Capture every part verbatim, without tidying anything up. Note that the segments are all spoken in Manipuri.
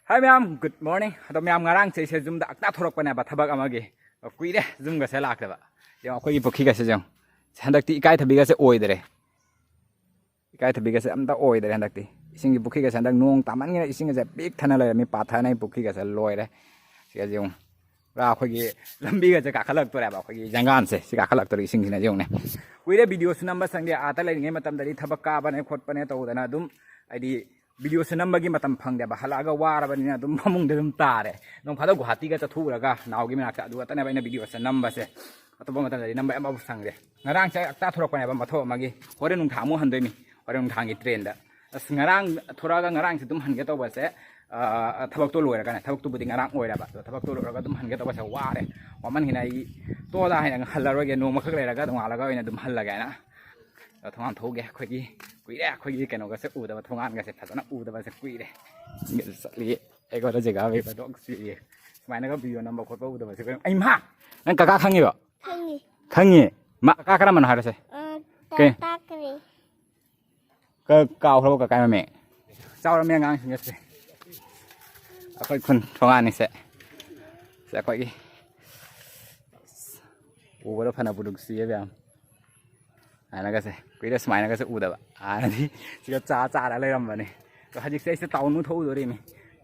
Hi ꯃꯌꯥꯝ, good morning. ꯑꯗꯣ ꯃꯌꯥꯝ, ꯉꯔꯥꯡꯁꯦ ꯑꯩꯁꯦ ꯌꯨꯝꯗ ꯑꯛꯇꯥ ꯊꯣꯔꯛꯄꯅꯦꯕ, ꯊꯕꯛ ꯑꯃꯒꯤ꯫ ꯀꯨꯏꯔꯦ ꯌꯨꯝꯒꯁꯦ ꯂꯥꯛꯇꯕ꯫ ꯌꯦꯡꯉꯣ, ꯑꯩꯈꯣꯏꯒꯤ ꯄꯨꯈ꯭ꯔꯤꯒꯁꯦ ꯌꯦꯡꯉꯣ꯫ ꯍꯟꯗꯛꯇꯤ ꯏꯀꯥꯏꯊꯕꯤꯒꯁꯦ ꯑꯣꯏꯗ꯭ꯔꯦ꯫ ꯏꯀꯥꯏꯊꯕꯤꯒꯁꯦ ꯑꯝꯇ ꯑꯣꯏꯗ꯭ꯔꯦ ꯍꯟꯗꯛꯇꯤ꯫ ꯏꯁꯤꯡꯒꯤ ꯄꯨꯈ꯭ꯔꯤꯒꯁꯦ ꯍꯟꯗꯛ ꯅꯣꯡ ꯇꯥꯃꯟꯒꯤꯅ ꯏꯁꯤꯡꯒꯁꯦ ꯄꯤꯛ ꯊꯟꯅ ꯂꯩꯔꯝꯃꯤ, ꯄꯥꯊꯅ ꯑꯩ ꯄꯨꯈ꯭ꯔꯤꯒꯁꯦ ꯂꯣꯏꯔꯦ꯫ ꯁꯤꯒꯁꯦ ꯌꯦꯡꯉꯨ꯫ ꯄꯨꯔꯥ ꯑꯩꯈꯣꯏꯒꯤ ꯂꯝꯕꯤꯒꯁꯦ ꯀꯥꯈꯠꯂꯛꯇꯣꯔꯦꯕ, ꯑꯩꯈꯣꯏꯒꯤ ꯖꯪꯒꯥꯟꯁꯦ ꯁꯤ ꯀꯥꯈꯠꯂꯛꯇꯣꯔꯦ ꯏꯁꯤꯡꯁꯤꯅ ꯌꯦꯡꯉꯨꯅꯦ꯫ ꯀꯨꯏꯔꯦ ꯚꯤꯗꯤꯑꯣꯁꯨ ꯅꯝꯕ ꯁꯪꯗꯦ, ꯑꯥꯗ ꯂꯩꯔꯤꯉꯩ ꯃꯇꯝꯗꯗꯤ ꯊꯕꯛ ꯀꯥꯕꯅꯦ ꯈꯣꯠꯄꯅꯦ ꯇꯧꯗꯅ ꯑꯗꯨꯝ, ꯍꯥꯏꯗꯤ, ꯚꯤꯗꯤꯑꯣꯁꯦ ꯅꯝꯕꯒꯤ ꯃꯇꯝ ꯐꯪꯗꯦꯕ꯫ ꯍꯜꯂꯛꯑꯒ ꯋꯥꯔꯕꯅꯤꯅ ꯑꯗꯨꯝ ꯐꯃꯨꯡꯗ ꯑꯗꯨꯝ ꯇꯥꯔꯦ꯫ ꯅꯣꯡ ꯐꯥꯗꯣꯛ ꯒꯨꯍꯥꯇꯤꯒ ꯆꯠꯊꯣꯛꯎꯔꯒ ꯅꯥꯎꯒꯤ ꯃꯅꯥꯛꯇ, ꯑꯗꯨ ꯈꯛꯇꯅꯦꯕ ꯑꯩꯅ ꯚꯤꯗꯤꯑꯣꯁꯦ ꯅꯝꯕꯁꯦ꯫ ꯑꯇꯣꯞꯄ ꯃꯇꯝꯗꯗꯤ ꯅꯝꯕ ꯑꯃꯐꯥꯎ ꯁꯪꯗꯦ꯫ ꯉꯔꯥꯡꯁꯦ ꯑꯛꯇꯥ ꯊꯣꯔꯛꯄꯅꯦꯕ, ꯃꯊꯧ ꯑꯃꯒꯤ꯫ ꯍꯣꯔꯦꯟ ꯅꯨꯡꯗꯥꯡ ꯑꯃꯨꯛ ꯍꯟꯗꯣꯏꯅꯤ, ꯍꯣꯔꯦꯟ ꯅꯨꯡꯗꯥꯡꯒꯤ ꯇ꯭ꯔꯦꯟꯗ꯫ ꯑꯁ, ꯉꯔꯥꯡ ꯊꯣꯔꯛꯑꯒ ꯉꯔꯥꯡꯁꯦ ꯑꯗꯨꯝ ꯍꯟꯒꯦ ꯇꯧꯕꯁꯦ, ꯑ, ꯊꯕꯛꯇꯣ ꯂꯣꯏꯔꯒꯅꯦ, ꯊꯕꯛꯇꯨꯕꯨꯗꯤ ꯉꯔꯥꯡ ꯑꯣꯏꯔꯕ, ꯑꯗꯣ ꯊꯕꯛꯇꯣ ꯂꯣꯏꯔꯒ ꯑꯗꯨꯝ ꯍꯟꯒꯦ ꯇꯧꯕꯁꯦ ꯋꯥꯔꯦ꯫ ꯋꯥꯃꯟꯈꯤꯅ ꯑꯩ ꯇꯣꯛꯑꯗ ꯍꯥꯏꯅ ꯍꯜꯂꯔꯣꯏꯒꯦ, ꯅꯣꯡꯃꯈꯛ ꯂꯩꯔꯒ ꯅꯣꯡꯉꯥꯜꯂꯒ ꯑꯣꯏꯅ ꯑꯗꯨꯝ ꯍꯜꯂꯒꯦ ꯍꯥꯏꯅ꯫ ꯑꯗꯣ ꯊꯣꯡꯒꯥꯟ ꯊꯣꯛꯎꯒꯦ꯫ ꯑꯩꯈꯣꯏꯒꯤ ꯀꯨꯏꯔꯦ ꯑꯩꯈꯣꯏꯒꯤ ꯀꯩꯅꯣꯒꯁꯦ ꯎꯗꯕ, ꯊꯣꯡꯒꯥꯟꯒꯁꯦ ꯐꯖꯅ ꯎꯗꯕꯁꯦ ꯀꯨꯏꯔꯦ꯫ ꯆꯠꯂꯤ, ꯑꯩꯉꯣꯟꯗ ꯖꯒꯥ ꯂꯩꯕ ꯗꯣꯛ ꯆꯤꯛꯏ꯫ ꯁꯨꯃꯥꯏꯅꯒ ꯚꯤꯗꯤꯑꯣ ꯅꯝꯕ ꯈꯣꯠꯄ ꯎꯗꯕꯁꯦ ꯀꯨꯏꯔꯦ꯫ ꯑꯩ ꯃꯥ! ꯅꯪ ꯀꯀꯥ ꯈꯪꯉꯤꯕꯣ? ꯈꯪꯉꯤ꯫ ꯈꯪꯉꯤ? ꯃꯥ ꯀꯀꯥ ꯀꯔꯝꯕꯅꯣ ꯍꯥꯏꯔꯁꯦ? ꯑ, ꯀꯩ? ꯇꯥ-, ꯇꯥꯛꯈ꯭ꯔꯦ꯫ ꯀ-, ꯀꯥꯎꯈ꯭ꯔꯕꯣ ꯀꯀꯥ ꯃꯃꯤꯡ? ꯆꯥꯎꯔꯝꯃꯦ ꯑꯉꯥꯡꯁꯤꯡꯒꯁꯦ꯫ ꯑꯩꯈꯣꯏ ꯈꯨꯟ ꯊꯣꯡꯒꯥꯟꯅꯤꯁꯦ꯫ ꯁꯦ ꯑꯩꯈꯣꯏꯒꯤ ꯎꯕꯗ ꯐꯅꯕꯨ ꯅꯨꯡꯁꯤꯌꯦ ꯃꯌꯥꯝ꯫ ꯍꯥꯟꯅꯒꯁꯦ ꯀꯨꯏꯔꯦ ꯁꯨꯃꯥꯏꯅꯒꯁꯦ ꯎꯗꯕ꯫ ꯍꯥꯟꯅꯗꯤ ꯁꯤꯒ ꯆꯥ ꯆꯥꯔ ꯂꯩꯔꯝꯕꯅꯦ꯫ ꯑꯗꯣ ꯍꯧꯖꯤꯛꯁꯦ ꯑꯩꯁꯦ ꯇꯥꯎꯟ ꯑꯃꯨꯛ ꯊꯣꯛꯎꯗꯣꯔꯤꯅꯤ꯫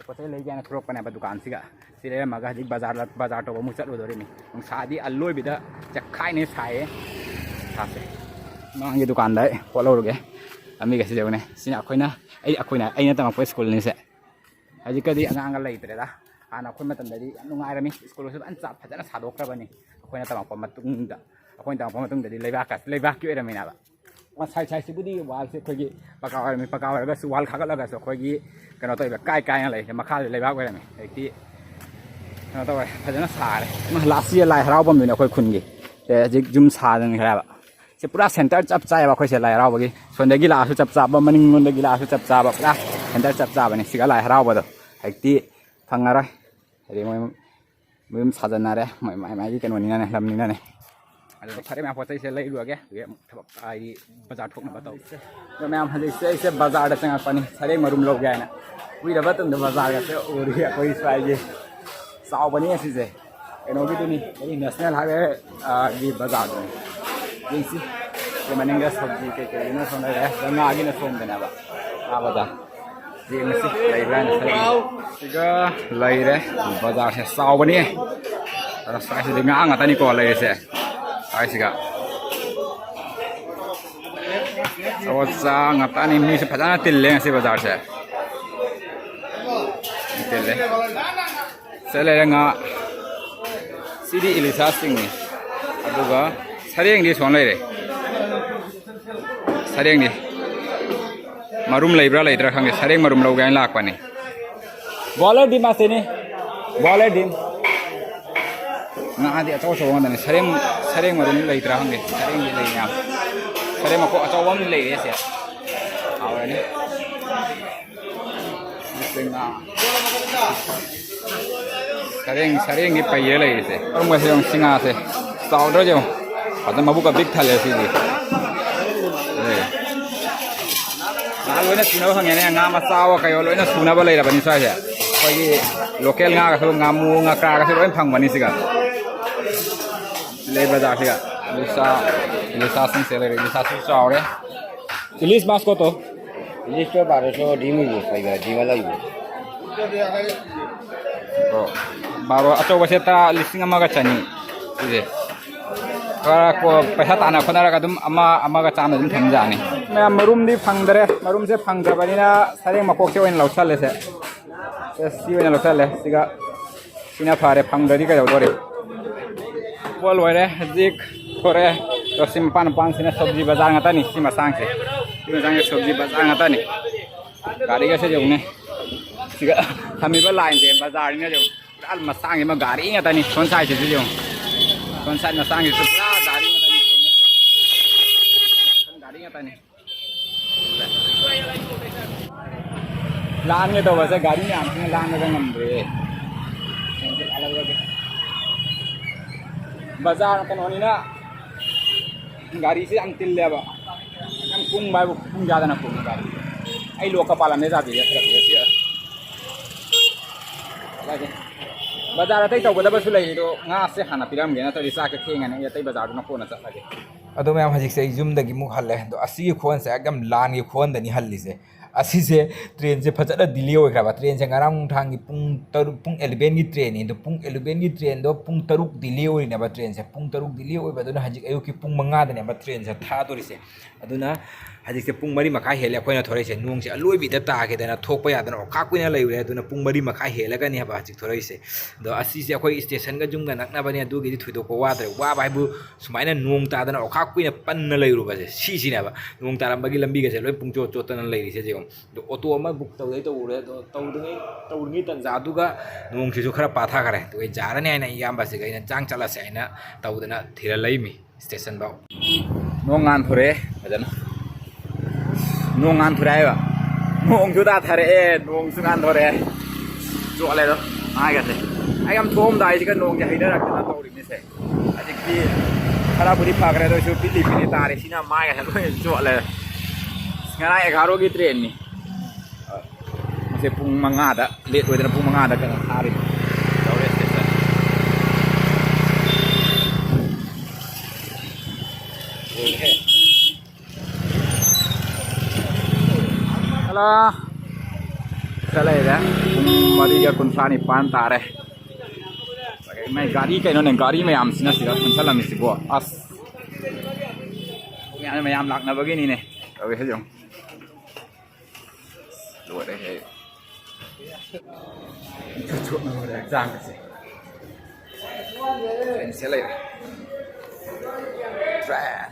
ꯄꯣꯠ ꯆꯩ ꯂꯩꯒꯦꯅ ꯊꯣꯛꯂꯛꯄꯅꯦꯕ ꯗꯨꯀꯥꯟꯁꯤꯒ꯫ ꯁꯤ ꯂꯩꯔꯝꯃꯒ ꯍꯧꯖꯤꯛ ꯕꯖꯥꯔ, ꯕꯖꯥꯔ ꯇꯧꯕ ꯑꯃꯨꯛ ꯆꯠꯂꯨꯗꯣꯔꯤꯅꯤ꯫ ꯅꯨꯡꯁꯥꯗꯤ ꯑꯂꯣꯏꯕꯤꯗ ꯆꯦꯈꯥꯏꯅ ꯁꯥꯏꯌꯦ꯫ ꯁꯥꯁꯦ꯫ ꯃꯃꯥꯡꯒꯤ ꯗꯨꯀꯥꯟꯗ ꯑꯩ ꯄꯣꯠ ꯂꯧꯔꯨꯒꯦ꯫ ꯂꯝꯕꯤꯒꯁꯦ ꯌꯦꯡꯉꯨꯅꯦ꯫ ꯁꯤꯅ ꯑꯩꯈꯣꯏꯅ, ꯑꯩ, ꯑꯩꯈꯣꯏꯅ, ꯑꯩꯅ ꯇꯝꯃꯛꯄ ꯁ꯭ꯀꯨꯜꯅꯤꯁꯦ꯫ ꯍꯧꯖꯤꯛꯀꯗꯤ ꯑꯉꯥꯡꯒ ꯂꯩꯇ꯭ꯔꯦꯗ꯫ ꯍꯥꯟꯅ ꯑꯩꯈꯣꯏ ꯃꯇꯝꯗꯗꯤ ꯌꯥꯝ ꯅꯨꯡꯉꯥꯏꯔꯝꯃꯤ꯫ ꯁ꯭ꯀꯨꯜꯁꯨ ꯐꯖꯅ ꯆꯥ-, ꯐꯖꯅ ꯁꯥꯗꯣꯛꯈ꯭ꯔꯕꯅꯤ꯫ ꯑꯩꯈꯣꯏꯅ ꯇꯝꯃꯛꯄ ꯃꯇꯨꯡꯗ, ꯑꯩꯈꯣꯏꯅ ꯇꯝꯃꯛꯄ ꯃꯇꯨꯡꯗꯗꯤ ꯂꯩꯕꯥꯛꯀ-, ꯂꯩꯕꯥꯛꯀꯤ ꯑꯣꯏꯔꯝꯃꯤꯅꯦꯕ꯫ ꯁꯥꯏ ꯁꯥꯏꯁꯤꯕꯨꯗꯤ ꯋꯥꯜꯁꯦ ꯑꯩꯈꯣꯏꯒꯤ ꯄꯀꯥ ꯑꯣꯏꯔꯝꯃꯤ꯫ ꯄꯀꯥ ꯑꯣꯏꯔꯒꯁꯨ ꯋꯥꯜ ꯈꯥꯒꯠꯂꯒꯁꯨ ꯑꯩꯈꯣꯏꯒꯤ ꯀꯩꯅꯣ ꯇꯧꯔꯤꯕ ꯀꯥꯏ ꯀꯥꯏꯅ ꯂꯩꯔꯦ꯫ ꯃꯈꯥꯗ ꯂꯩꯕꯥꯛ ꯑꯣꯏꯔꯝꯃꯤ꯫ ꯍꯧꯖꯤꯛꯇꯤ ꯀꯩꯅꯣ ꯇꯧꯔꯦ, ꯐꯖꯅ ꯁꯥꯔꯦ꯫ ꯂꯥꯁ ꯌꯔ ꯂꯥꯏ ꯍꯔꯥꯎꯕꯝꯗꯨꯅꯦ ꯑꯩꯈꯣꯏ ꯈꯨꯟꯒꯤ꯫ ꯁꯦ ꯍꯧꯖꯤꯛ ꯌꯨꯝ ꯁꯥꯖꯟꯈ꯭ꯔꯦꯕ꯫ ꯁꯦ ꯄꯨꯔꯥ ꯁꯦꯟꯇꯔ ꯆꯞ ꯆꯥꯏꯌꯦꯕ ꯑꯩꯈꯣꯏꯁꯦ ꯂꯥꯏ ꯍꯔꯥꯎꯕꯒꯤ꯫ ꯁꯣꯝꯗꯒꯤ ꯂꯥꯛꯑꯁꯨ ꯆꯞ ꯆꯥꯕ, ꯃꯅꯤꯡꯂꯣꯝꯗꯒꯤ ꯂꯥꯛꯑꯁꯨ ꯆꯞ ꯆꯥꯕ, ꯄꯨꯔꯥ ꯁꯦꯟꯇꯔ ꯆꯞ ꯆꯥꯕꯅꯦ ꯁꯤꯒ ꯂꯥꯏ ꯍꯔꯥꯎꯕꯗꯣ꯫ ꯍꯧꯖꯤꯛꯇꯤ ꯐꯪꯉꯔꯣꯏ꯫ ꯍꯥꯏꯗꯤ ꯃꯣꯏ ꯃꯌꯨꯝ ꯁꯥꯖꯟꯅꯔꯦ, ꯃꯣꯏ ꯃꯥꯏ ꯃꯥꯏꯒꯤ ꯀꯩꯅꯣꯅꯤꯅꯅꯦ, ꯂꯝꯅꯤꯅꯅꯦ꯫ ꯑꯗꯨꯅ ꯐꯔꯦ ꯃꯌꯥꯝ, ꯄꯣꯠ ꯆꯩꯁꯦ ꯂꯩꯔꯨꯔꯒꯦ, ꯑꯗꯨꯒꯤ ꯑꯃꯨꯛ ꯊꯕꯛ ꯍꯥꯏꯗꯤ ꯕꯖꯥꯔ ꯊꯣꯛꯅꯕ ꯇꯧꯁꯦ꯫ ꯑꯗꯣ ꯃꯌꯥꯝ ꯍꯧꯖꯤꯛꯁꯦ ꯑꯩꯁꯦ ꯕꯖꯥꯔꯗ ꯆꯪꯉꯛꯄꯅꯤ, ꯁꯔꯦꯡ ꯃꯔꯨꯝ ꯂꯧꯒꯦ ꯍꯥꯏꯅ꯫ ꯀꯨꯏꯔꯕ ꯃꯇꯨꯡꯗ ꯕꯖꯥꯔꯒꯁꯦ ꯎꯔꯤ ꯑꯩꯈꯣꯏ ꯁ꯭ꯋꯥꯏꯒꯤ꯫ ꯆꯥꯎꯕꯅꯤ ꯑꯁꯤꯁꯦ꯫ ꯀꯩꯅꯣꯒꯤꯗꯨꯅꯤ, ꯑꯩ ꯅꯦꯁꯅꯦꯜ ꯍꯥꯏꯋꯦ, ꯑ, ꯒꯤ ꯕꯖꯥꯔꯗꯨꯅꯤ꯫ ꯌꯦꯡꯁꯤ꯫ ꯁꯤ ꯃꯅꯤꯡꯗ ꯁꯕꯖꯤ ꯀꯩꯀꯩꯒꯤꯅ ꯁꯣꯝ ꯂꯩꯔꯦ꯫ ꯑꯗ ꯉꯥꯒꯤꯅ ꯁꯣꯝꯗꯅꯦꯕ꯫ ꯉꯥ ꯕꯖꯥꯔ꯫ ꯌꯦꯡꯉꯁꯤ ꯂꯩꯕ꯭ꯔꯥ ꯍꯥꯏꯅ ꯈꯜꯂꯤ꯫ ꯁꯤꯒ ꯂꯩꯔꯦ꯫ ꯕꯖꯥꯔꯁꯦ ꯆꯥꯎꯕꯅꯤ꯫ ꯑꯗ ꯁ꯭ꯋꯥꯏꯁꯤꯗꯤ ꯉꯥ ꯉꯥꯛꯇꯅꯤꯀꯣ ꯂꯩꯔꯤꯁꯦ꯫ ꯁ꯭ꯋꯥꯏꯁꯤꯒ꯫ ꯑꯣ, ꯆꯥ ꯉꯥꯛꯇꯅꯤ꯫ ꯃꯤꯁꯨ ꯐꯖꯅ ꯇꯤꯜꯂꯦ ꯉꯁꯤ ꯕꯖꯥꯔꯁꯦ꯫ ꯇꯤꯜꯂꯦ꯫ ꯁꯤꯗ ꯂꯩꯔꯦ ꯉꯥ꯫ ꯁꯤꯗꯤ ꯏꯂꯤꯁꯥꯁꯤꯡꯅꯤ꯫ ꯑꯗꯨꯒ ꯁꯔꯦꯡꯗꯤ ꯁꯣꯝ ꯂꯩꯔꯦ꯫ ꯁꯔꯦꯡꯗꯤ ꯃꯔꯨꯝ ꯂꯩꯕ꯭ꯔꯥ ꯂꯩꯇ꯭ꯔꯥ ꯈꯪꯗꯦ꯫ ꯁꯔꯦꯡ ꯃꯔꯨꯝ ꯂꯧꯒꯦ ꯍꯥꯏꯅ ꯂꯥꯛꯄꯅꯤ꯫ ꯕꯣꯏꯂꯔꯗꯤ ꯃꯥꯁꯤꯅꯤ꯫ ꯕꯣꯏꯂꯔꯗꯤ꯫ ꯉꯥꯗꯤ ꯑꯆꯧ ꯑꯆꯧꯕ ꯉꯥꯛꯇꯅꯤ꯫ ꯁꯔꯦꯡ, ꯁꯔꯦꯡ ꯃꯔꯨꯝ ꯂꯩꯇ꯭ꯔꯥ ꯈꯪꯗꯦ꯫ ꯁꯔꯦꯡꯗꯤ ꯂꯩ ꯃꯌꯥꯝ꯫ ꯁꯔꯦꯡ ꯃꯀꯣꯛ ꯑꯆꯧꯕ ꯑꯃ ꯂꯩꯔꯦ ꯁꯦ꯫ ꯍꯥꯎꯔꯅꯤ꯫ ꯁꯤ ꯉꯥ꯫ ꯁꯔꯦꯡ, ꯁꯔꯦꯡꯒꯤ ꯄꯩꯔ ꯂꯩꯔꯤꯁꯦ꯫ ꯀꯔꯝꯕꯁꯦ ꯌꯦꯡꯉꯨ, ꯁꯤ ꯉꯥꯁꯦ꯫ ꯆꯥꯎꯗ꯭ꯔꯣ ꯌꯦꯡꯉꯨ꯫ ꯐꯖꯅ ꯃꯕꯨꯛꯀ ꯕꯤꯛ ꯊꯜꯂꯦ ꯁꯤꯗꯤ꯫ ꯑꯦ꯫ ꯉꯥ ꯂꯣꯏꯅ ꯁꯨꯅꯕ ꯐꯪꯉꯦꯅꯦ꯫ ꯉꯥ ꯃꯆꯥꯋꯣ ꯀꯩꯋꯣ ꯂꯣꯏꯅ ꯁꯨꯅꯕ ꯂꯩꯔꯕꯅꯤ ꯁ꯭ꯋꯥꯏꯁꯦ꯫ ꯑꯩꯈꯣꯏꯒꯤ ꯂꯣꯀꯦꯜ ꯉꯥꯒꯁꯨ, ꯉꯥꯃꯨ, ꯉꯀ꯭ꯔꯥꯒꯁꯨ ꯂꯣꯏ ꯐꯪꯕꯅꯤ ꯁꯤꯒ꯫ ꯂꯩ ꯕꯖꯥꯔꯁꯤꯒ꯫ ꯏꯂꯤꯁꯥ, ꯏꯂꯤꯁꯥꯁꯤꯡꯁꯦ ꯂꯩꯔꯦ꯫ ꯏꯂꯤꯁꯥꯁꯨ ꯆꯥꯎꯔꯦ꯫ ꯏꯂꯤꯁ ꯃꯥꯁ ꯀꯣꯇꯣ? ꯏꯂꯤꯁꯇꯣ ꯕꯥꯔꯣꯁꯣ ꯗꯤꯝ ꯑꯣꯏꯕ, ꯂꯩꯕ, ꯗꯤꯝ ꯑꯃ ꯂꯩꯕ꯫ ꯑꯣ, ꯕꯥꯔꯣ ꯑꯆꯧꯕꯁꯦ ꯇꯔꯥ, ꯂꯤꯁꯤꯡ ꯑꯃꯒ ꯆꯅꯤ꯫ ꯁꯤꯁꯦ ꯈꯔ ꯀꯣ-, ꯄꯩꯁꯥ ꯇꯥꯟꯅ ꯈꯣꯠꯅꯔꯒ ꯑꯗꯨꯝ ꯑꯃ, ꯑꯃꯒ ꯆꯥꯝꯃ ꯑꯗꯨꯝ ꯊꯝꯖꯥꯅꯤ꯫ ꯃꯌꯥꯝ, ꯃꯔꯨꯝꯗꯤ ꯐꯪꯗ꯭ꯔꯦ꯫ ꯃꯔꯨꯝꯁꯦ ꯐꯪꯗ꯭ꯔꯕꯅꯤꯅ ꯁꯔꯦꯡ ꯃꯀꯣꯛꯁꯦ ꯑꯣꯏꯅ ꯂꯧꯁꯜꯂꯁꯦ꯫ ꯁꯦ, ꯁꯤ ꯑꯣꯏꯅ ꯂꯧꯁꯜꯂꯦ꯫ ꯁꯤꯒ ꯁꯤꯅ ꯐꯔꯦ, ꯐꯪꯗ꯭ꯔꯗꯤ ꯀꯩꯗꯧꯗꯣꯔꯤ? ꯄꯣꯠ ꯂꯣꯏꯔꯦ, ꯍꯧꯖꯤꯛ ꯊꯣꯔꯛꯑꯦ꯫ ꯑꯗꯣ ꯁꯤ ꯃꯄꯥꯟ ꯃꯄꯥꯟꯁꯤꯅ ꯁꯕꯖꯤ ꯕꯖꯥꯔ ꯉꯥꯛꯇꯅꯤ꯫ ꯁꯤ ꯃꯁꯥꯡꯁꯦ, ꯁꯤ ꯃꯁꯥꯡꯁꯦ ꯁꯕꯖꯤ ꯕꯖꯥꯔ ꯉꯥꯛꯇꯅꯤ꯫ ꯒꯥꯔꯤꯒꯁꯦ ꯌꯦꯡꯉꯨꯅꯦ꯫ ꯁꯤꯒ ꯊꯝꯃꯤꯕ ꯂꯥꯏꯟꯁꯦ ꯕꯖꯥꯔꯅꯤꯅ ꯌꯦꯡꯉꯨ꯫ ꯄꯨꯔꯥ ꯃꯁꯥꯡꯁꯤꯃ ꯒꯥꯔꯤ ꯉꯥꯛꯇꯅꯤ꯫ ꯁꯣꯝ ꯁꯥꯏꯠꯁꯤꯁꯨ ꯌꯦꯡꯉꯨ꯫ ꯁꯣꯝ ꯁꯥꯏꯠ ꯃꯁꯥꯡꯁꯤꯁꯨ ꯄꯨꯔꯥ ꯒꯥꯔꯤ ꯉꯥꯛꯇꯅꯤ꯫ ꯒꯥꯔꯤ ꯉꯥꯛꯇꯅꯤ꯫ ꯂꯥꯟꯒꯦ ꯇꯧꯕꯁꯦ ꯒꯥꯔꯤ ꯃꯌꯥꯝꯁꯤꯅ ꯂꯥꯟꯕꯗ ꯉꯝꯗ꯭ꯔꯦ꯫ ꯕꯖꯥꯔ ꯀꯩꯅꯣꯅꯤꯅ ꯒꯥꯔꯤꯁꯦ ꯌꯥꯝ ꯇꯤꯜꯂꯦꯕ꯫ ꯌꯥꯝ ꯀꯨꯡꯕ ꯍꯥꯏꯕꯨ ꯄꯨꯡ ꯀꯌꯥꯗꯅ ꯀꯨꯡꯉꯤ ꯒꯥꯔꯤ꯫ ꯑꯩ ꯂꯣꯛꯀ ꯄꯥꯜꯂꯝꯃꯦ ꯖꯥꯇꯤꯁꯦ ꯈꯔ ꯈꯔ ꯁꯤ꯫ ꯕꯖꯥꯔ ꯑꯇꯩ ꯇꯧꯒꯗꯕꯁꯨ ꯂꯩꯔꯤ, ꯑꯗꯣ ꯉꯥꯁꯦ ꯍꯥꯟꯅ ꯄꯤꯔꯝꯒꯦ, ꯅꯠꯇ꯭ꯔꯗꯤ ꯆꯥꯛꯁꯦ ꯊꯦꯡꯉꯅꯤ꯫ ꯑꯩ ꯑꯇꯩ ꯕꯖꯥꯔꯗꯨꯅ ꯀꯣꯟꯅ ꯆꯠꯂꯒꯦ꯫ ꯑꯗꯣ ꯃꯌꯥꯝ, ꯍꯧꯖꯤꯛꯁꯦ ꯑꯩ ꯌꯨꯝꯗꯒꯤ ꯑꯃꯨꯛ ꯍꯜꯂꯦ꯫ ꯑꯗꯣ ꯑꯁꯤꯒꯤ ꯈꯣꯟꯁꯦ ꯑꯦꯛꯗꯝ ꯂꯥꯟꯒꯤ ꯈꯣꯟꯗꯅꯤ ꯍꯜꯂꯤꯁꯦ꯫ ꯑꯁꯤꯁꯦ ꯇ꯭ꯔꯦꯟꯁꯦ ꯐꯖꯅ ꯗꯤꯂꯦ ꯑꯣꯏꯈ꯭ꯔꯕ꯫ ꯇ꯭ꯔꯦꯟꯁꯦ ꯉꯔꯥꯡ ꯅꯨꯡꯗꯥꯡꯒꯤ ꯄꯨꯡ ꯇꯔꯨꯛ, ꯄꯨꯡ ꯑꯦꯂꯚꯦꯟꯒꯤ ꯇ꯭ꯔꯦꯟꯅꯤ꯫ ꯑꯗꯣ ꯄꯨꯡ ꯑꯦꯂꯚꯦꯟꯒꯤ ꯇ꯭ꯔꯦꯟꯗꯣ ꯄꯨꯡ ꯇꯔꯨꯛ ꯗꯤꯂꯦ ꯑꯣꯏꯔꯤꯅꯦꯕ꯫ ꯇ꯭ꯔꯦꯟꯁꯦ ꯄꯨꯡ ꯇꯔꯨꯛ ꯗꯤꯂꯦ ꯑꯣꯏꯕꯗꯨꯅ ꯍꯧꯖꯤꯛ ꯑꯌꯨꯛꯀꯤ ꯄꯨꯡ ꯃꯉꯥꯗꯅꯦꯕ ꯇ꯭ꯔꯦꯟꯁꯦ ꯊꯥꯗꯣꯔꯤꯁꯦ꯫ ꯑꯗꯨꯅ ꯍꯧꯖꯤꯛꯁꯦ ꯄꯨꯡ ꯃꯔꯤ ꯃꯈꯥꯏ ꯍꯦꯜꯂꯦ ꯑꯩꯈꯣꯏꯅ ꯊꯣꯔꯛꯏꯁꯦ꯫ ꯅꯣꯡꯁꯦ ꯑꯂꯣꯏꯕꯤꯗ ꯇꯥꯈꯤꯗꯅ ꯊꯣꯛꯄ ꯌꯥꯗꯅ ꯑꯣꯈꯥꯛ ꯀꯨꯏꯅ ꯂꯩꯔꯨꯔꯦ꯫ ꯑꯗꯨꯅ ꯄꯨꯡ ꯃꯔꯤ ꯃꯈꯥꯏ ꯍꯦꯜꯂꯒꯅꯦꯕ ꯍꯧꯖꯤꯛ ꯊꯣꯔꯛꯏꯁꯦ꯫ ꯑꯗꯣ ꯑꯁꯤꯁꯦ ꯑꯩꯈꯣꯏ ꯁ꯭ꯇꯦꯁꯟꯒ ꯌꯨꯝꯒ ꯅꯛꯅꯕꯅꯦ, ꯑꯗꯨꯒꯤꯗꯤ ꯊꯣꯏꯗꯣꯛꯄ ꯋꯥꯗ꯭ꯔꯦ꯫ ꯋꯥꯕ ꯍꯥꯏꯕꯨ ꯁꯨꯃꯥꯏꯅ ꯅꯣꯡ ꯇꯥꯗꯅ ꯑꯣꯈꯥꯛ ꯀꯨꯏꯅ ꯄꯟꯅ ꯂꯩꯔꯨꯕꯁꯦ, ꯁꯤꯁꯤꯅꯦꯕ꯫ ꯅꯣꯡ ꯇꯥꯔꯝꯕꯒꯤ ꯂꯝꯕꯤꯒꯁꯦ ꯂꯣꯏ ꯄꯨꯡꯆꯣꯠ ꯆꯣꯠꯇꯅ ꯂꯩꯔꯤꯁꯦ ꯌꯦꯡꯉꯣ꯫ ꯑꯗꯣ ꯑꯣꯇꯣ ꯑꯃ ꯕꯨꯛ ꯇꯧꯗꯩ ꯇꯧꯔꯨꯔꯦ꯫ ꯑꯗꯣ ꯇꯧꯗ꯭ꯔꯤꯉꯩ, ꯇꯧꯔꯤꯉꯩ ꯇꯟꯖꯥꯗꯨꯒ ꯅꯣꯡꯁꯤꯁꯨ ꯈꯔ ꯄꯥꯊꯈꯔꯦ꯫ ꯑꯗꯨꯒ ꯌꯥꯔꯅꯤ ꯍꯥꯏꯅ ꯏꯌꯥꯝꯕꯁꯤꯒ ꯑꯩꯅ ꯆꯥꯡ ꯆꯠꯂꯁꯦ ꯍꯥꯏꯅ ꯇꯧꯗꯅ ꯊꯤꯔ ꯂꯩꯃꯤ ꯁ꯭ꯇꯦꯁꯟꯐꯥꯎ꯫ ꯅꯣꯡ ꯉꯥꯟꯊꯣꯔꯛꯑꯦ ꯐꯖꯅ꯫ ꯅꯣꯡ ꯉꯥꯟꯊꯣꯔꯛꯑꯦ ꯍꯥꯏꯕ꯫ ꯅꯣꯡꯁꯨ ꯇꯥꯊꯔꯛꯑꯦ, ꯅꯣꯡꯁꯨ ꯉꯥꯟꯊꯣꯔꯛꯑꯦ꯫ ꯆꯣꯠꯂꯦꯗꯣ, ꯃꯥꯏꯒꯁꯦ꯫ ꯑꯩ ꯌꯥꯝ ꯊꯣꯛꯑꯝꯗꯥꯏꯁꯤꯒ ꯅꯣꯡꯁꯦ ꯍꯩꯊꯔꯛꯇꯅ ꯇꯧꯔꯤꯅꯤꯁꯦ꯫ ꯍꯧꯖꯤꯛꯇꯤ ꯈꯔꯕꯨꯗꯤ ꯐꯈ꯭ꯔꯦ, ꯑꯗꯨ ꯑꯣꯏꯁꯨ ꯄꯤꯠꯂꯤ ꯄꯤꯠꯂꯤ ꯇꯥꯔꯦ꯫ ꯁꯤꯅ ꯃꯥꯏꯒꯁꯦ ꯂꯣꯏ ꯆꯣꯠꯂꯦ꯫ ꯉꯔꯥꯡ ꯑꯦꯒꯥꯔꯣꯒꯤ ꯇ꯭ꯔꯦꯟꯅꯤ꯫ ꯃꯁꯦ ꯄꯨꯡ ꯃꯉꯥꯗ, ꯂꯦꯠ ꯑꯣꯏꯗꯅ ꯄꯨꯡ ꯃꯉꯥꯗ ꯀꯩꯅꯣ ꯊꯥꯔꯤꯅꯤ꯫ ꯌꯧꯔꯦ ꯁ꯭ꯇꯦꯁꯟ꯫ ꯍꯜꯂꯣ꯫ ꯆꯠꯂꯛꯏꯔꯦ꯫ ꯄꯨꯡ ꯃꯔꯤꯒ ꯀꯨꯟꯊ꯭ꯔꯥ ꯅꯤꯄꯥꯟ ꯇꯥꯔꯦ꯫ ꯃꯥꯏ ꯒꯥꯔꯤ ꯀꯩꯅꯣꯅꯦ, ꯒꯥꯔꯤ ꯃꯌꯥꯝꯁꯤꯅ ꯁꯤꯗ ꯄꯨꯟꯁꯜꯂꯝꯃꯤꯁꯤꯕꯣ꯫ ꯑꯁ꯫ ꯃꯌꯥꯝ, ꯃꯌꯥꯝ ꯂꯥꯛꯅꯕꯒꯤꯅꯤꯅꯦ꯫ ꯇꯧꯔꯤꯁꯦ ꯌꯦꯡꯉꯨ꯫ ꯂꯣꯏꯔꯦꯍꯦ꯫ ꯆꯣꯠꯅ ꯂꯣꯏꯔꯦ ꯍꯛꯆꯥꯡꯒꯁꯦ꯫ ꯇ꯭ꯔꯦꯟꯁꯦ ꯂꯩꯔꯦ꯫ ꯇ꯭ꯔꯦꯟ꯫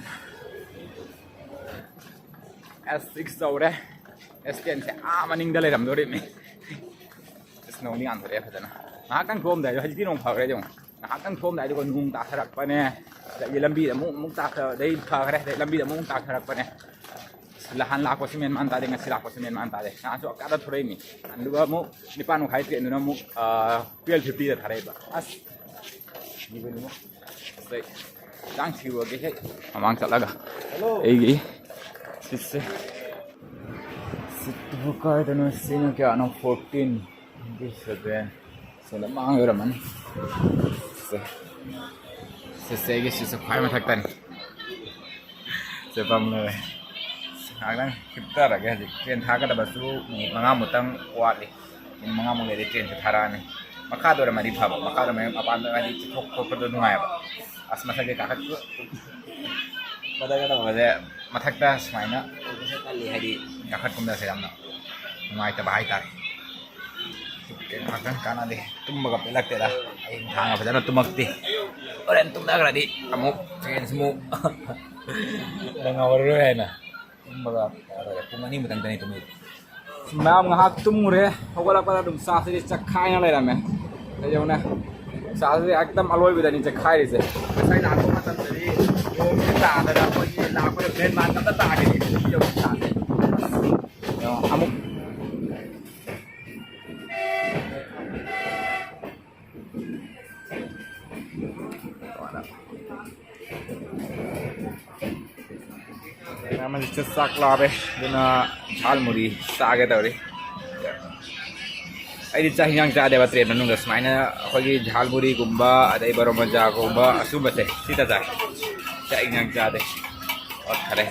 ꯑꯦꯁ ꯁꯤꯛꯁ ꯇꯧꯔꯦ꯫ ꯑꯦꯁ ꯇꯦꯟꯁꯦ ꯑꯥ ꯃꯅꯤꯡꯗ ꯂꯩꯔꯝꯗꯣꯔꯤꯕꯅꯤ꯫ ꯑꯁ, ꯅꯣꯡꯗꯤ ꯉꯥꯟꯊꯣꯔꯛꯑꯦ ꯐꯖꯅ꯫ ꯉꯥꯏꯍꯥꯛꯇꯪ ꯊꯣꯛꯑꯝꯗꯥꯏꯗ, ꯍꯧꯖꯤꯛꯇꯤ ꯅꯣꯡ ꯐꯈ꯭ꯔꯦ ꯌꯦꯡꯉꯨ꯫ ꯉꯥꯏꯍꯥꯛꯇꯪ ꯊꯣꯛꯑꯝꯗꯥꯏꯗꯨꯒ ꯅꯣꯡ ꯇꯥꯊꯔꯛꯄꯅꯦ꯫ ꯑꯗꯒꯤ ꯂꯝꯕꯤꯗ ꯑꯃꯨꯛ, ꯑꯃꯨꯛ ꯇꯥꯊ-, ꯑꯗꯩ ꯐꯈ꯭ꯔꯦ, ꯑꯗꯩ ꯂꯝꯕꯤꯗ ꯑꯃꯨꯛ ꯇꯥꯊꯔꯛꯄꯅꯦ꯫ ꯑꯁ, ꯅꯍꯥꯟ ꯂꯥꯛꯄꯁꯨ ꯃꯦꯟ ꯃꯥꯟ ꯇꯥꯗꯦ, ꯉꯁꯤ ꯂꯥꯛꯄꯁꯨ ꯃꯦꯟ ꯃꯥꯟ ꯇꯥꯗꯦ꯫ ꯅꯍꯥꯟꯁꯨ ꯑꯞꯇꯥꯗ ꯊꯣꯔꯛꯏꯅꯤ꯫ ꯑꯗꯨꯒ ꯑꯃꯨꯛ ꯅꯤꯄꯥꯟ ꯃꯈꯥꯏ ꯇ꯭ꯔꯦꯟꯗꯨꯅ ꯑꯃꯨꯛ, ꯑꯥ, ꯇꯨꯌꯦꯜꯞ ꯐꯤꯐꯇꯤꯗ ꯊꯥꯔꯛꯏꯕ꯫ ꯑꯁ, ꯁꯤꯕꯅꯤꯉꯣ꯫ ꯑꯁ, ꯑꯩ ꯍꯛꯆꯥꯡ ꯊꯤꯔꯨꯔꯒꯦ ꯍꯦꯛ꯫ ꯃꯃꯥꯡ ꯆꯠꯂꯒ꯫ ꯑꯩꯒꯤ ꯁꯤꯠꯁꯦ꯫ ꯁꯤꯠꯇꯨꯕꯨ ꯀꯥꯏꯗꯅꯣ? ꯁꯤꯅ ꯀꯌꯥꯅꯣ? ꯐꯣꯔꯇꯤꯟ, ꯁꯚꯦꯟ, ꯁꯤꯗ ꯃꯥꯡ ꯑꯣꯏꯔꯝꯃꯅꯤ꯫ ꯁꯦ꯫ ꯁꯤꯁꯦ ꯑꯩꯒꯤ ꯁꯤꯁꯦ ꯈ꯭ꯋꯥꯏ ꯃꯊꯛꯇꯅꯤ꯫ ꯁꯦ ꯐꯝꯂꯦ꯫ ꯉꯥꯏꯍꯥꯛꯇꯪ ꯍꯤꯞꯊꯔꯒꯦ꯫ ꯍꯧꯖꯤꯛ ꯇ꯭ꯔꯦꯟ ꯊꯥꯒꯗꯕꯁꯨ ꯃꯤꯅꯤꯠ ꯃꯉꯥꯃꯨꯛꯇꯪ ꯋꯥꯠꯂꯤ꯫ ꯃꯤꯅꯤꯠ ꯃꯉꯥꯃꯨꯛ ꯂꯩꯔꯗꯤ ꯇ꯭ꯔꯦꯟꯁꯦ ꯊꯥꯔꯛꯑꯅꯤ꯫ ꯃꯈꯥꯗ ꯑꯣꯏꯔꯝꯃꯗꯤ ꯐꯕ꯫ ꯃꯈꯥꯗ ꯃꯌꯥꯝ ꯃꯄꯥꯟꯗ ꯍꯥꯏꯗꯤ ꯆꯠꯊꯣꯛ ꯈꯣꯠꯄꯗꯣ ꯅꯨꯡꯉꯥꯏꯕ꯫ ꯑꯁ ꯃꯊꯛꯇ ꯀꯥꯈꯠ-, ꯃꯊꯛꯇ ꯇꯧꯕꯁꯦ, ꯃꯊꯛꯇ ꯁꯨꯃꯥꯏꯅ ꯇꯧꯕꯁꯦ ꯇꯜꯂꯤ꯫ ꯍꯥꯏꯗꯤ ꯀꯥꯈꯠ ꯀꯨꯝꯊꯕꯁꯦ ꯌꯥꯝꯅ ꯅꯨꯡꯉꯥꯏꯇꯕ ꯍꯥꯏꯇꯥꯔꯦ꯫ ꯉꯥꯛꯇꯪ ꯀꯥꯟꯅꯗꯦ꯫ ꯇꯨꯝꯕꯒ ꯄꯦꯜꯂꯛꯇꯦꯗ꯫ ꯑꯩ ꯅꯨꯡꯗꯥꯡꯒ ꯐꯖꯅ ꯇꯨꯝꯃꯛꯇꯦ꯫ ꯍꯣꯔꯦꯟ ꯇꯨꯝꯊꯈ꯭ꯔꯗꯤ ꯑꯃꯨꯛ ꯇ꯭ꯔꯦꯟꯁꯤꯃꯨꯛ ꯉꯝꯃꯔꯣꯏ ꯍꯥꯏꯅ ꯇꯨꯝꯕꯒ ꯌꯥꯔꯣꯏꯗ꯫ ꯄꯨꯡ ꯑꯅꯤꯃꯨꯛꯇꯪꯗꯅꯤ ꯇꯨꯝꯃꯤꯗꯣ꯫ ꯃꯌꯥꯝ ꯉꯥꯏꯍꯥꯛ ꯇꯨꯝꯃꯨꯔꯦ꯫ ꯍꯧꯒꯠꯂꯛꯄꯗ ꯑꯗꯨꯝ ꯆꯥꯛꯁꯤꯗꯤ ꯆꯥꯛꯈꯥꯏꯅ ꯂꯩꯔꯝꯃꯦ꯫ ꯀꯩꯗꯧꯅꯦ? ꯆꯥꯛꯁꯤꯗꯤ ꯑꯦꯛꯗꯝ ꯑꯂꯣꯏꯕꯗꯅꯤ ꯆꯥꯛꯈꯥꯏꯔꯤꯁꯦ꯫ ꯉꯁꯥꯏ ꯂꯥꯛꯄ ꯃꯇꯝꯗꯗꯤ ꯅꯣꯡꯁꯤ ꯇꯥꯗꯅ ꯑꯩꯈꯣꯏꯒꯤ ꯂꯥꯛꯄꯗ ꯃꯦꯟ ꯃꯥꯟ ꯑꯝꯇ ꯇꯥꯗꯦ꯫ ꯌꯧꯕ ꯇꯥꯗꯦ꯫ ꯑꯃꯨꯛ ꯑꯃꯁꯤꯁꯨ ꯆꯥꯛ ꯂꯥꯝꯃꯦ, ꯑꯗꯨꯅ ꯖꯥꯜ ꯃꯨꯔꯤ ꯆꯥꯒꯦ ꯇꯧꯔꯤ꯫ ꯑꯩꯗꯤ ꯆꯥꯛ ꯍꯤꯟꯖꯥꯡ ꯆꯥꯗꯦꯕ ꯇ꯭ꯔꯦꯟ ꯃꯅꯨꯡꯗ꯫ ꯁꯨꯃꯥꯏꯅ ꯑꯩꯈꯣꯏꯒꯤ ꯖꯥꯜ ꯃꯨꯔꯤꯒꯨꯝꯕ, ꯑꯗꯩ ꯕꯔꯣ ꯃꯖꯥꯒꯨꯝꯕ, ꯑꯁꯨꯝꯕꯁꯦ ꯁꯤꯗ ꯆꯥꯏ꯫ ꯆꯥꯛ ꯍꯤꯟꯖꯥꯡ ꯆꯥꯗꯦ꯫ ꯑꯣ, ꯐꯔꯦ꯫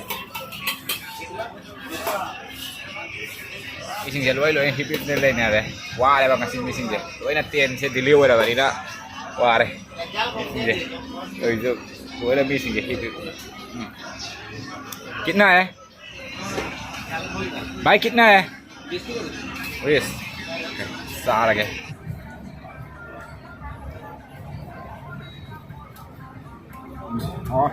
ꯃꯤꯁꯤꯡꯁꯦ ꯂꯣꯏ ꯂꯣꯏ ꯍꯤꯞ ꯍꯤꯞꯅ ꯂꯩꯅꯔꯦ꯫ ꯋꯥꯔꯦꯕ ꯉꯁꯤ ꯃꯤꯁꯤꯡꯁꯦ꯫ ꯂꯣꯏꯅ ꯇ꯭ꯔꯦꯟꯁꯦ ꯗꯤꯂꯦ ꯑꯣꯏꯔꯕꯅꯤꯅ ꯋꯥꯔꯦ꯫ ꯃꯤꯁꯤꯡꯁꯦ꯫ ꯇꯧꯔꯤꯁꯨ ꯂꯣꯏꯅ ꯃꯤꯁꯤꯡꯁꯦ ꯍꯤꯞ ꯍꯤꯞ꯫ ꯎꯝ꯫ ꯀꯤꯠꯅꯥ ꯍꯦ? ꯚꯥꯏ, ꯀꯤꯠꯅꯥ ꯍꯦ? ꯕꯤꯁ꯫ ꯆꯥꯔꯒꯦ꯫ ꯍꯥꯎ꯫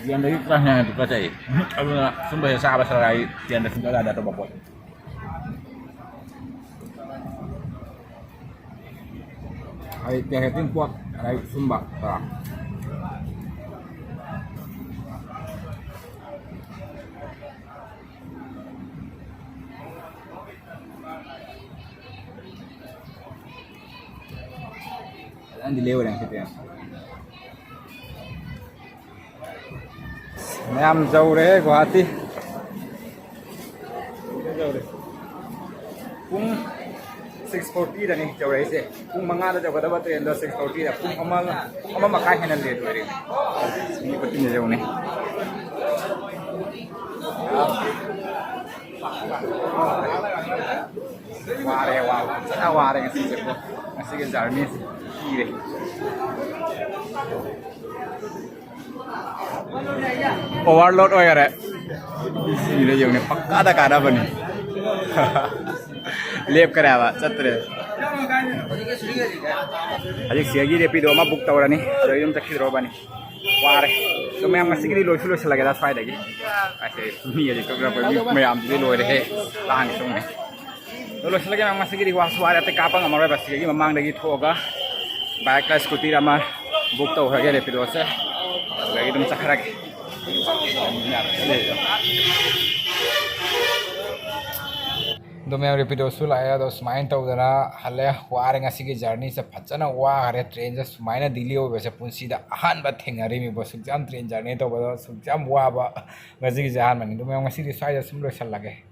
ꯌꯦꯟꯗꯒꯤ ꯈꯔ ꯍꯦꯟꯅ ꯇꯨꯀꯠꯆꯩ꯫ ꯑꯗꯨꯅ ꯁꯨꯝꯕꯁꯦ ꯆꯥꯕ ꯁꯔꯨꯛ ꯑꯩ ꯌꯦꯟꯗ ꯁꯨꯡꯆꯥ ꯆꯥꯗꯦ ꯑꯇꯣꯞꯄ ꯄꯣꯠ꯫ ꯑꯩ ꯀꯦꯔꯦꯇꯤꯟ ꯄꯣꯠ ꯑꯗꯩ ꯁꯨꯝꯕ ꯈꯔ꯫ ꯐꯖꯅꯗꯤ ꯂꯦꯎꯔꯦ ꯉꯁꯤꯗꯤ꯫ ꯃꯌꯥꯝ ꯌꯧꯔꯦ ꯒꯨꯍꯥꯇꯤ꯫ ꯌꯧꯔꯦ꯫ ꯄꯨꯡ ꯁꯤꯛꯁ ꯐꯣꯔꯇꯤꯗꯅꯤ ꯌꯧꯔꯛꯏꯁꯦ꯫ ꯄꯨꯡ ꯃꯉꯥꯗ ꯌꯧꯒꯗꯕ ꯇ꯭ꯔꯦꯟꯗꯣ ꯁꯤꯛꯁ ꯐꯣꯔꯇꯤꯗ, ꯄꯨꯡ ꯑꯃ, ꯑꯃ ꯃꯈꯥꯏ ꯍꯦꯟꯅ ꯂꯦꯠ ꯑꯣꯏꯔꯦ꯫ ꯃꯤ ꯈꯨꯆꯤꯟꯁꯦ ꯌꯦꯡꯉꯨꯅꯦ꯫ ꯋꯥꯔꯦ, ꯋꯥꯕ ꯐꯖꯅ ꯋꯥꯔꯦ ꯉꯁꯤꯁꯦꯀꯣ꯫ ꯉꯁꯤꯒꯤ ꯖꯔꯅꯤꯁꯦ ꯊꯤꯔꯦ꯫ ꯑꯣꯚꯔꯂꯣꯗ ꯑꯣꯏꯈꯔꯦ꯫ ꯁꯤꯗ ꯌꯦꯡꯉꯨꯅꯦ, ꯄꯪꯀꯥꯗ ꯀꯥꯟꯅꯕꯅꯤ꯫ ꯂꯦꯞꯈꯔꯦ ꯍꯥꯏꯕ, ꯆꯠꯇ꯭ꯔꯦ꯫ ꯍꯧꯖꯤꯛ ꯁꯤꯗꯒꯤ ꯔꯦꯄꯤꯗꯣ ꯑꯃ ꯕꯨꯛ ꯇꯧꯔꯅꯤ, ꯑꯗꯣ ꯌꯨꯝ ꯆꯠꯈꯤꯗ꯭ꯔꯣꯕꯅꯤ꯫ ꯋꯥꯔꯦ꯫ ꯑꯗꯣ ꯃꯌꯥꯝ, ꯉꯁꯤꯒꯤꯗꯤ ꯂꯣꯏꯁꯨ ꯂꯣꯏꯁꯤꯜꯂꯒꯦꯗ ꯁ꯭ꯋꯥꯏꯗꯒꯤ꯫ ꯑꯁꯦ, ꯃꯤ ꯍꯧꯖꯤꯛ ꯀꯛꯂꯛꯄ ꯃꯤ ꯃꯌꯥꯝꯗꯨꯗꯤ ꯂꯣꯏꯔꯦꯍꯦ꯫ ꯂꯥꯡꯉꯦ ꯁꯣꯝꯅꯦ꯫ ꯑꯗꯣ ꯂꯣꯏꯁꯤꯜꯂꯒꯦ ꯃꯌꯥꯝ, ꯉꯁꯤꯒꯤꯗꯤ ꯋꯥꯁꯨ ꯋꯥꯔꯦ, ꯑꯇꯩ ꯀꯥꯞꯄ ꯉꯝꯃꯔꯣꯏꯕ꯫ ꯁꯤꯗꯒꯤ ꯃꯃꯥꯡꯗꯒꯤ ꯊꯣꯛꯑꯒ ꯕꯥꯏꯛꯂ ꯁ꯭ꯀꯨꯇꯤꯔ ꯑꯃ ꯕꯨꯛ ꯇꯧꯈ꯭ꯔꯒꯦ ꯔꯦꯄꯤꯗꯣꯁꯦ꯫ ꯑꯗꯨꯗꯒꯤ ꯑꯗꯨꯝ ꯆꯠꯈ꯭ꯔꯒꯦ꯫ ꯑꯗꯣ ꯃꯌꯥꯝ, ꯔꯦꯄꯤꯗꯣꯁꯨ ꯂꯥꯛꯑꯦ꯫ ꯑꯗꯣ ꯁꯨꯃꯥꯏꯅ ꯇꯧꯗꯅ ꯍꯜꯂꯦ꯫ ꯋꯥꯔꯦ ꯉꯁꯤꯒꯤ ꯖꯔꯅꯤꯁꯦ, ꯐꯖꯅ ꯋꯥꯈꯔꯦ꯫ ꯇ꯭ꯔꯦꯟꯁꯦ ꯁꯨꯃꯥꯏꯅ ꯗꯤꯂꯦ ꯑꯣꯏꯕꯁꯦ ꯄꯨꯟꯁꯤꯗ ꯑꯍꯥꯟꯕ ꯊꯦꯡꯅꯔꯤꯃꯤꯕꯣ꯫ ꯁꯨꯛꯌꯥꯝ ꯇ꯭ꯔꯦꯟ ꯖꯔꯅꯤ ꯇꯧꯕꯗ ꯁꯨꯛꯌꯥꯝ ꯋꯥꯕ ꯉꯁꯤꯒꯤꯁꯦ ꯑꯍꯥꯟꯕꯅꯤ꯫ ꯑꯗꯣ ꯃꯌꯥꯝ, ꯉꯁꯤꯗꯤ ꯁ꯭ꯋꯥꯏꯗ ꯁꯨꯝ ꯂꯣꯏꯁꯤꯜꯂꯒꯦ꯫